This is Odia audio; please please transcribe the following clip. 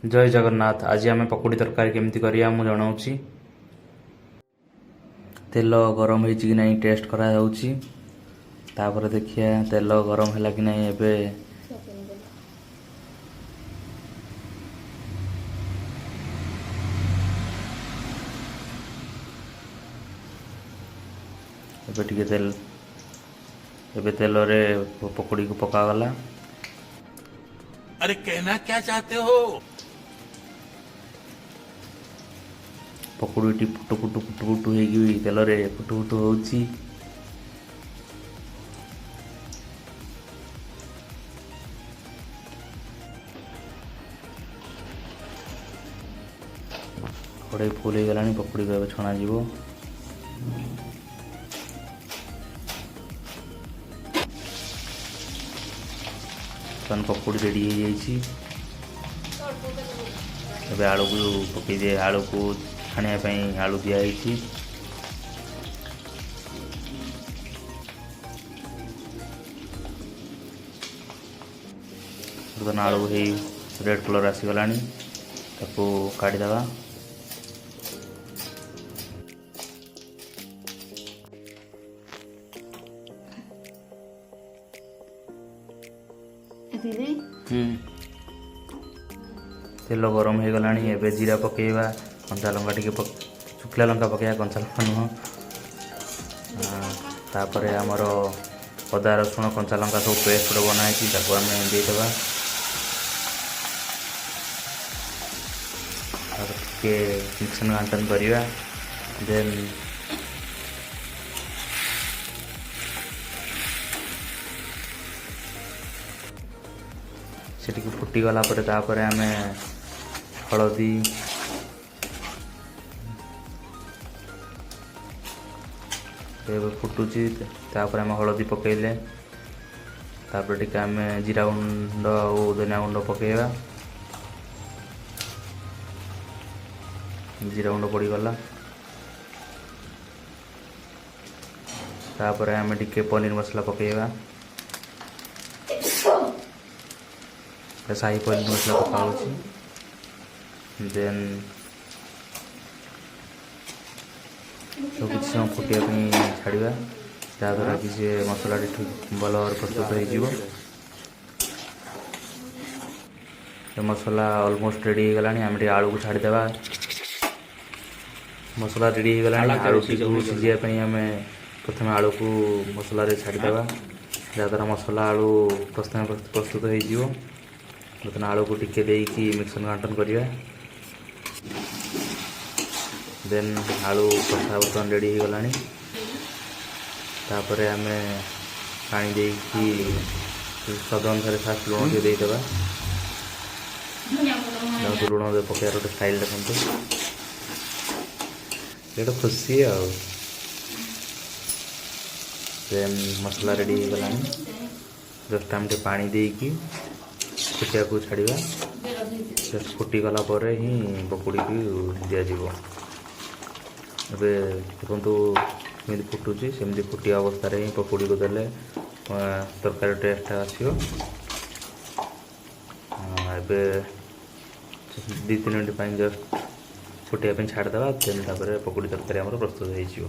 ଜୟ ଜଗନ୍ନାଥ। ଆଜି ଆମେ ପକୁଡ଼ି ତରକାରୀ କେମିତି କରିବା ମୁଁ ଜଣାଉଛି। ତେଲ ଗରମ ହେଇଛି କି ନାହିଁ ଟେଷ୍ଟ କରାଯାଉଛି। ତାପରେ ଦେଖିବା ତେଲ ଗରମ ହେଲା କି ନାହିଁ। ଏବେ ଏବେ ଟିକେ ତେଲ, ଏବେ ତେଲରେ ପକୁଡ଼ିକୁ ପକାଗଲା। अरे, कहना क्या चाहते हो? ପକୁଡ଼ିଟି ଫୁଟୁ ଫୁଟୁ ଫୁଟୁ ଫୁଟୁ ହେଇକି ତେଲରେ ଫୁଟୁ ଫୁଟୁ ହେଉଛି। କଢ଼େଇ ଫୁଲ ହେଇଗଲାଣି, ପକୁଡ଼ିକୁ ଏବେ ଛଣାଯିବ। ବର୍ତ୍ତମାନ ପକୁଡ଼ି ରେଡ଼ି ହେଇଯାଇଛି। ଏବେ ଆଳୁକୁ ପକେଇ ଦିଏ। ଆଳୁକୁ ଛାଣିବା ପାଇଁ ଆଳୁ ଦିଆହେଇଛି। ବର୍ତ୍ତମାନ ଆଳୁ ହେଇ ରେଡ଼୍ କଲର୍ ଆସିଗଲାଣି, ତାକୁ କାଢ଼ିଦେବା। ଏତିକି। ତେଲ ଗରମ ହେଇଗଲାଣି, ଏବେ ଜିରା ପକାଇବା, କଞ୍ଚା ଲଙ୍କା ଟିକେ, ଶୁଖିଲା ଲଙ୍କା ପକାଇବା, କଞ୍ଚା ଲଙ୍କା ନୁହଁ। ତାପରେ ଆମର ଅଦା, ରସୁଣ, କଞ୍ଚା ଲଙ୍କା ସବୁ ପେଷ୍ଟ ଗୋଟେ ବନା ହେଇଛି, ତାକୁ ଆମେ ଦେଇଦେବା। ତାପରେ ଟିକେ ମିକ୍ସନ୍ ଘାଣ୍ଟନ କରିବା। ଦେନ୍ ସେ ଟିକେ ଫୁଟିଗଲା ପରେ ତାପରେ ଆମେ ହଳଦୀ, ଏବେ ଫୁଟୁଛି, ତାପରେ ଆମେ ହଳଦୀ ପକାଇଲେ। ତାପରେ ଟିକେ ଆମେ ଜିରା ଗୁଣ୍ଡ ଆଉ ଧନିଆ ଗୁଣ୍ଡ ପକାଇବା। ଜିରା ଗୁଣ୍ଡ ପଡ଼ିଗଲା। ତାପରେ ଆମେ ଟିକେ ପନିର ମସଲା ପକାଇବା। ସାହି ପନିର ମସଲା ପକା ହେଉଛି। ଦେନ୍ ସବୁ କିଛି ସମୟ ଫୁଟିବା ପାଇଁ ଛାଡ଼ିବା, ଯାହାଦ୍ୱାରା କି ସେ ମସଲାଟି ଠିକ୍ ଭଲ ଭାବରେ ପ୍ରସ୍ତୁତ ହେଇଯିବ। ଏ ମସଲା ଅଲମୋଷ୍ଟ ରେଡ଼ି ହେଇଗଲାଣି, ଆମେ ଟିକେ ଆଳୁକୁ ଛାଡ଼ିଦେବା। ମସଲା ରେଡ଼ି ହେଇଗଲାଣି, ଆଳୁଟିକୁ ସିଝିବା ପାଇଁ ଆମେ ପ୍ରଥମେ ଆଳୁକୁ ମସଲାରେ ଛାଡ଼ିଦେବା, ଯାହାଦ୍ୱାରା ମସଲା ଆଳୁ ପ୍ରଥମେ ପ୍ରସ୍ତୁତ ହେଇଯିବ। ବର୍ତ୍ତମାନ ଆଳୁକୁ ଟିକେ ଦେଇକି ମିକ୍ସନ୍ ଘାଣ୍ଟନ କରିବା। ଦେନ୍ ଆଳୁ କଷା ବର୍ତ୍ତମାନ ରେଡ଼ି ହେଇଗଲାଣି। ତାପରେ ଆମେ ପାଣି ଦେଇକି ସ୍ୱାଦ ଅନୁସାରେ ଫାଷ୍ଟ ଲୁଣ ଟିକେ ଦେଇଦେବା। ଦେଖନ୍ତୁ, ଲୁଣ ପକାଇବାର ଗୋଟେ ଷ୍ଟାଇଲ୍ ଦେଖନ୍ତୁ, ଏଇଟା ଖୁସି ଆଉ। ଦେନ୍ ମସଲା ରେଡ଼ି ହେଇଗଲାଣି। ଜଷ୍ଟ ଆମେ ଟିକେ ପାଣି ଦେଇକି ଫୁଟିବାକୁ ଛାଡ଼ିବା। ଜଷ୍ଟ ଫୁଟିଗଲା ପରେ ହିଁ ପକୁଡ଼ିକୁ ଦିଆଯିବ। ଏବେ ଦେଖନ୍ତୁ କେମିତି ଫୁଟୁଛି। ସେମିତି ଫୁଟିବା ଅବସ୍ଥାରେ ହିଁ ପକୁଡ଼ିକୁ ଦେଲେ ତରକାରୀ ଟେଷ୍ଟଟା ଆସିବ। ଏବେ 2-3 ମିନିଟ୍ ପାଇଁ ଜଷ୍ଟ ଫୁଟିବା ପାଇଁ ଛାଡ଼ିଦେବା। ଦେନ୍ ତାପରେ ପକୁଡ଼ି ତରକାରୀ ଆମର ପ୍ରସ୍ତୁତ ହେଇଯିବ।